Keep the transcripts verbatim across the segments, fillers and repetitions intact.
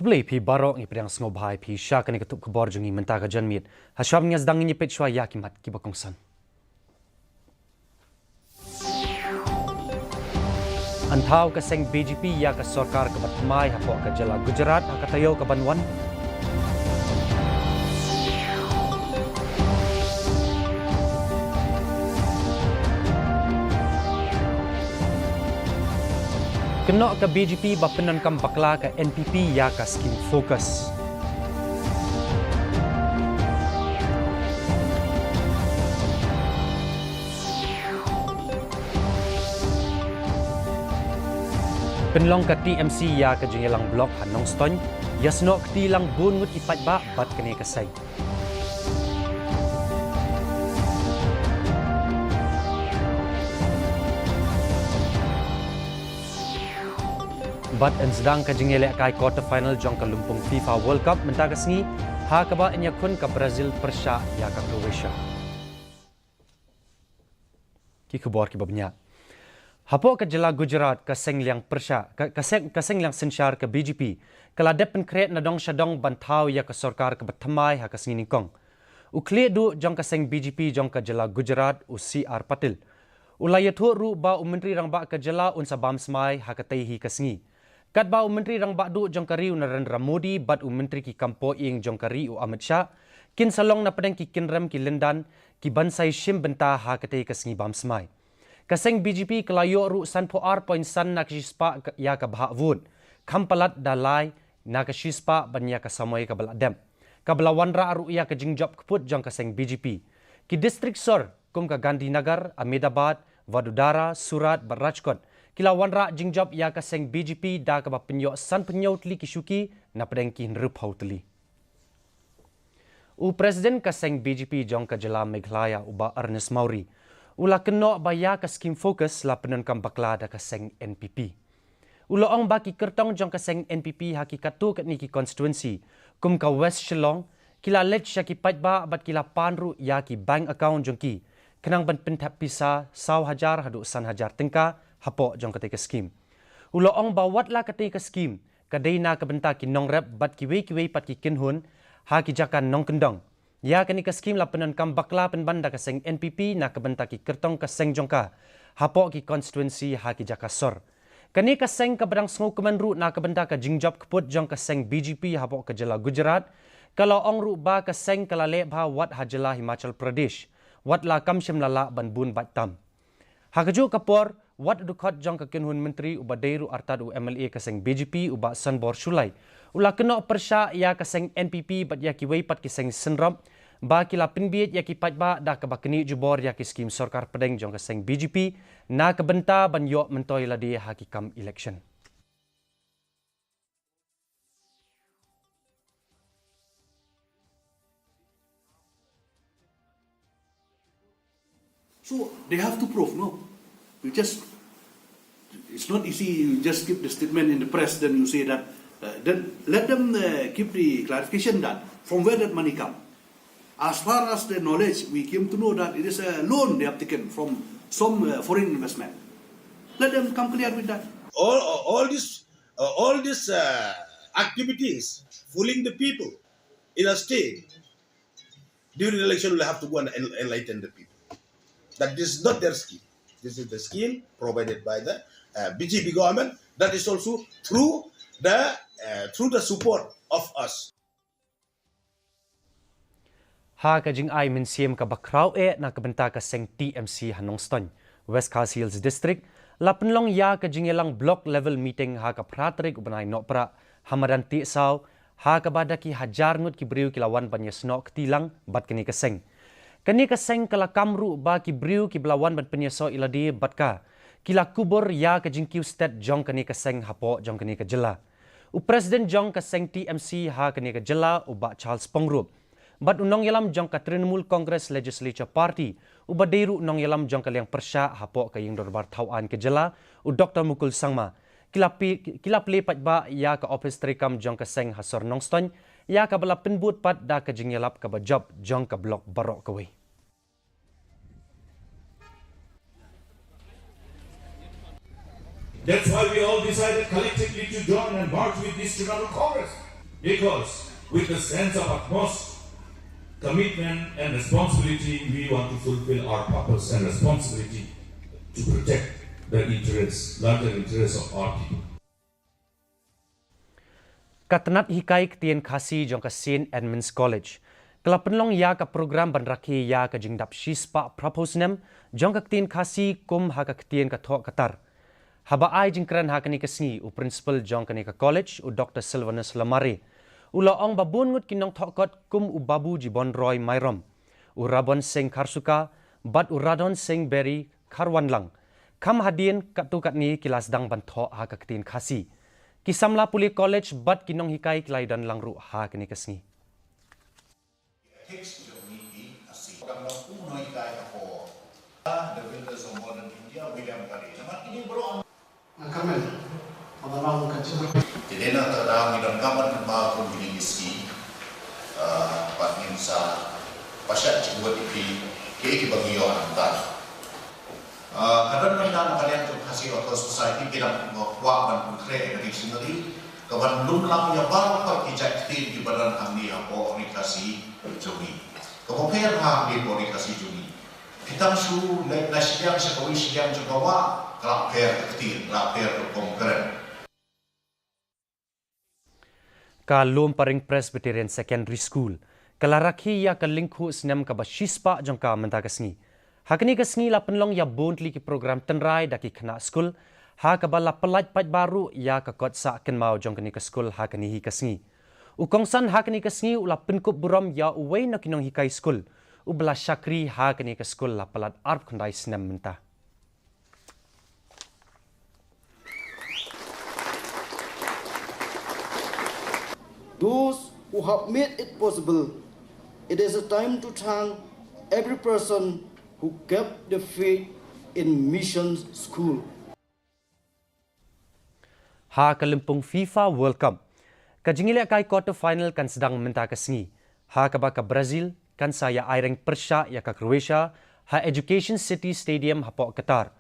Khublei phi baroh, ngi pdiang sngewbha ïa phi sha kane ka tup khubor jong ngi mynta ka janmiet. Hashwa ban ïa sdang, ngin ïa peit shuwa ïa ki mat kiba kongsan. An thaw ka seng B J P ïa ka sorkar kaba thymmai hapoh ka jylla Gujarat ha ka taïew kaban wan. Kynnoh ka B J P ba pyndonkam bakla ka N P P ïa ka skim FOCUS. Pynlong ka T M C ïa ka jingïalang block ha Nongstoiñ, ïasnoh kti lang bun ngut ki paidbah bad kane ka seng. Bad yn sdang ka jingïalehkai quarter final jong ka lympung FIFA World Cup mynta ka sngi, ha kaba yn ïakhun ka Brazil pyrshah ïa ka Croatia. Ki khubor kiba bniah. Hapoh ka jylla Gujarat, ka seng liang pyrshah, ka, ka seng, ka seng liang synshar ka B J P ka la dep pynkhreh na dong sha dong ban thaw ïa ka sorkar kaba thymmai ha ka sngi nyngkong. U khlieh duh jong ka seng B J P jong ka jylla Gujarat, u C R Patil, u la ïathuh ruh ba u Myntri Rangbah ka jylla un sa bam smai ha katei hi ka sngi. Katba u Myntri Rangbah duh jong ka ri, u Narendra Modi, bad u Myntri ki kam poh ïing jong ka ri, u Amit Shah, kin sa long na pdeng ki kynrem ki lyndan kiban sa ïashim bynta ha katei ka sngi bam smai. Ka seng B J P ka la ïoh ruh sanphew ar point san na ka shispah ka, ïa ka bhah vote, kham palat da lai na ka shispah ban ïa ka samoi kaba la dep, kaba la wanrah ruh ïa ka jingjop kput jong ka seng B J P. Ki district sor kum ka Gandhinagar, Ahmedabad, Vadodara, Surat bad Rajkot ki la wanrah jingjop ïa ka seng B J P da kaba pynïoh sanphew hynñiew tylli ki shuki na pdeng ki hynriewphew tylli. U President ka seng B J P jong ka jylla Meghalaya, u Bah Ernest Mawrie, u la kynnoh ba ïa ka skim FOCUS la pyndonkam bakla da ka seng N P P. U la ong ba ki kyrtong jong ka seng N P P ha ki katto katne ki constituency kum ka West Shillong ki la leit sha ki paidbah bad ki la pan ruh ïa ki bank account jong ki khnang ban pynthep pisa saw hajar haduh san hajar tyngka hapoh jong katei ka skim. U la ong ba wat la katei ka skim ka dei na ka bynta ki nongrep bad kiwei kiwei pat ki kynhun ha ki jaka nongkyndong, ïa kane ka skim la pyndonkam bakla pynban da ka seng N P P na ka bynta ki kyrtong ka seng jong ka hapoh ki constituency ha ki jaka sor. Kane ka seng kaba dang sngewkmen ruh na ka bynta ka jingjop kput jong ka seng B J P hapoh ka jylla Gujarat ka la ong ruh ba ka seng ka la leh bha wat ha jylla Himachal Pradesh, wat la kam shym la lah ban bun bad tam. Ha kajuh ka por, wat u dkhot jong ka kynhun myntri uba dei ruh artat u M L A ka seng B J P, u Bah Sanbor Shullai, u la kynnoh pyrshah ïa ka seng N P P bad ïa kiwei pat ki seng synrop ba ki la pynbieit ïa ki paidbah da kaba knieh jubor ïa ki skim sorkar pdeng jong ka seng B J P na ka bynta ban ïoh myntoi lade ha ki kam election. So they have to prove, no? You just, it's not easy, you just give the statement in the press, then you say that, uh, then let them uh, give the clarification that from where that money come. As far as the knowledge, we came to know that it is a loan they have taken from some uh, foreign investment. Let them come clear with that. All, all these, uh, all these uh, activities fooling the people in a state during the election will have to go and en- enlighten the people that this is not their scheme. This is the scheme provided by the uh, B J P government. That is also through the uh, through the support of us. Ha ka jingai mynsiem kaba khraw eh na ka bynta ka seng T M C ha Nongstoiñ, West Khasi Hills District, la pynlong ïa ka jingïalang block level meeting ha ka phra tarik u bnai Nohprah ha madan Tiehsaw, ha kaba da ki hajar ngut ki briew ki la wan ban ïasnoh kti lang bad kane ka seng. Kane ka seng ka la kam ruh ba ki briew kiba la wan ban pynïasoh ïa lade bad ka ki la kubur ïa ka jingkiew stet jong kane ka seng hapoh jong kane ka jylla. U President jong ka seng T M C ha kane ka jylla, u Bah Charles Pyngrope, bad u nongïalam jong ka Trinamool Congress Legislature Party, uba dei ruh u nongïalam jong ka liang pyrshah hapoh ka ïing dorbar thawaiñ ka jylla, u Doctor Mukul Sangma, ki la plie, ki la plie paidbah ïa ka ophis treikam jong ka seng ha sor Nongstoiñ, ïa kaba la pynbud pat da ka jingïalap kaba jop jong ka block baroh kawei. That's why we all decided collectively to join and march with this Trinamool Congress. Because with the sense of utmost commitment and responsibility, we want to fulfill our purpose and responsibility to protect the interests, larger interests of our people. Ka tnat hikai ktien Khasi jong ka Saint Edmund's College ka la pynlong ïa ka program ban rakhe ïa ka jingdap shispah phraphew snem jong ka ktien Khasi kum ha ka ktien ka thoh ka tar. Haba ai jingkren ha kane ka sngi u principal jong kane ka college, u Doctor Sylvanus Lamare, u la ong ba bun ngut ki nongthoh kot kum u Babu Jibon Roy Myrom, u Rabon Singh Kharsuka bad u Radon Singh Berry Kharwanlang, kham hadien katto katne ki la sdang ban thoh ha ka ktien Khasi. Ki samla pule college bad ki nonghikai ki la ïadon lang ruh ha kane ka sngi. Ethics jong ngi i asi. Kam dang kum nonghikai hapoh The Builders of Modern India, William Carey. Namar kine baroh Nga kyrmen ba ka long ka jingkyrmen. Te dei na kata ka daw ngi donkam ban kynmaw kum kine ki sngi, ah, bad ngin sa pynshai jingmut ïa phi kiei kiba ngi ïoh mynta. Ah, ka don mynta na ka liang jong Khasi Author Society ki dang kwah ban pynkhreh ïa ka dictionary kaban lum lang ïa baroh ki jait ktien kiba don hangne hapoh Ri Khasi jong ngi. Kaba pher ha hangne hapoh Ri Khasi jong ngi. Phi tang shu leit na shiliang sha kawei shiliang jong ka wah, ka la pher ka ktien, ka la pher ka rukom kren. Ka Lumparing Presbyterian Secondary School ka la rakhe ïa ka lyngkhuh snem kaba shispah jong ka mynta ka sngi. Ha kane ka sngi la pynlong ïa bun tylli ki program tynrai da ki khynnah skul, ha kaba la pyllait paidbah ruh ïa ka kot sah kynmaw jong kane ka skul ha kane hi ka sngi. U kongsan ha kane ka sngi u la pynkup burom ïa uwei na ki nonghikai skul uba la shakri ha kane ka skul la palat arphew khyndai snem mynta. Those who have made it possible. It is a time to thank every person who kept the faith in Mission School. Ha ka lympung FIFA World Cup, ka jingïalehkai quarter final kan sdang mynta ka sngi, ha kaba ka Brazil kan sa ïa aireng pyrshah ïa ka Croatia ha Education City Stadium hapoh Qatar.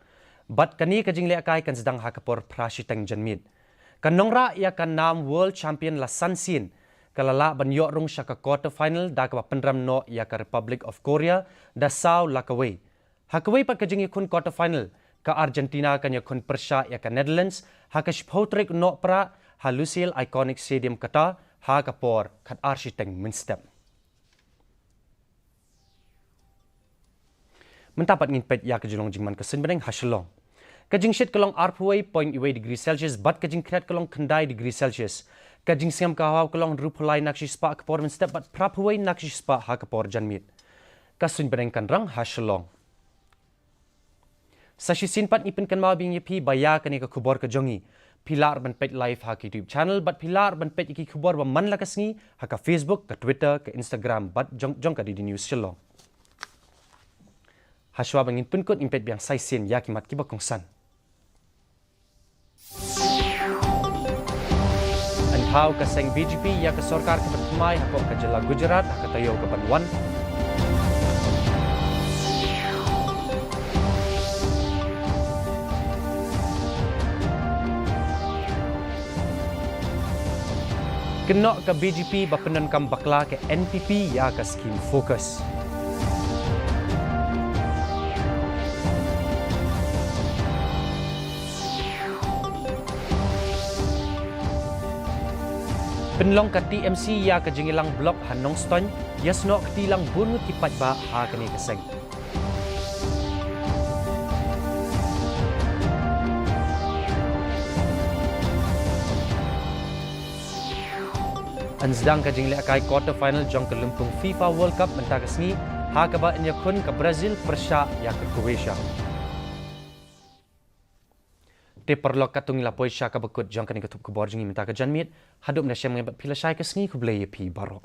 Bad kane ka jingïalehkai kan sdang ha ka por phra shiteng janmiet. Ka nongrah ïa ka nam World Champion la san sien ka la lah ban ïoh rung sha ka quarter final da kaba pynrem noh ïa ka Republic of Korea da saw la kawei. Ha kawei pat ka jingïakhun quarter final, ka Argentina kan ïakhun pyrshah ïa ka Netherlands ha ka shiphew tarik Nohprah ha Lusail Iconic Stadium Qatar ha ka por khatar shiteng mynstep. Mynta pat ngin peit ïa ka jinglong jingman ka suiñ bneng ha Shillong. Ka jingshit ka long arphew wei point wei degree Celsius bad ka jingkhriat ka long khyndai degree Celsius. Ka jingsngem ka hawa ka long hynriewphew lai na ka shispah ka por mynstep bad phraphew wei na ka shispah ha ka por janmiet. Ka suiñ bneng kan rang ha Shillong. Sa shisien pat ngi pynkynmaw biang ïa phi ba ïa kane ka khubor ka jong ngi phi lah ban peit live ha ka YouTube channel bad phi lah ban peit ïa ki khubor ba man la ka sngi ha ka Facebook, ka Twitter, ka Instagram bad jong, jong ka D D News Shillong. Hashwa ba ngin pynkut ngin peit biang sa shisien ïa ki mat kiba kongsan. Yn thaw ka seng B J P ïa ka sorkar ka ban thymmai hapoh ka jylla Gujarat ha ka taïew ka ban wan. Kynnoh ka B J P ba pyndonkam bakla ka N P P ïa ka skim FOCUS. Pynlong ka T M C ïa ka jingïalang block ha Nongstoiñ, ïasnoh kti lang bun ngut ki paidbah ha kane ka seng. Yn sdang ka jinglehkai quarter final jong ka lympung FIFA World Cup mynta ka sngi, ha kaba yn ïakhun ka Brazil pyrshah ïa ka Croatia. Te paralok, katto ngi la poi sha kaba kut jong kane ka thup khubor jong ngi mynta ka janmiet. Haduh mynta shem ngi bad phi lashai ka sngi, khublei ïa phi baroh.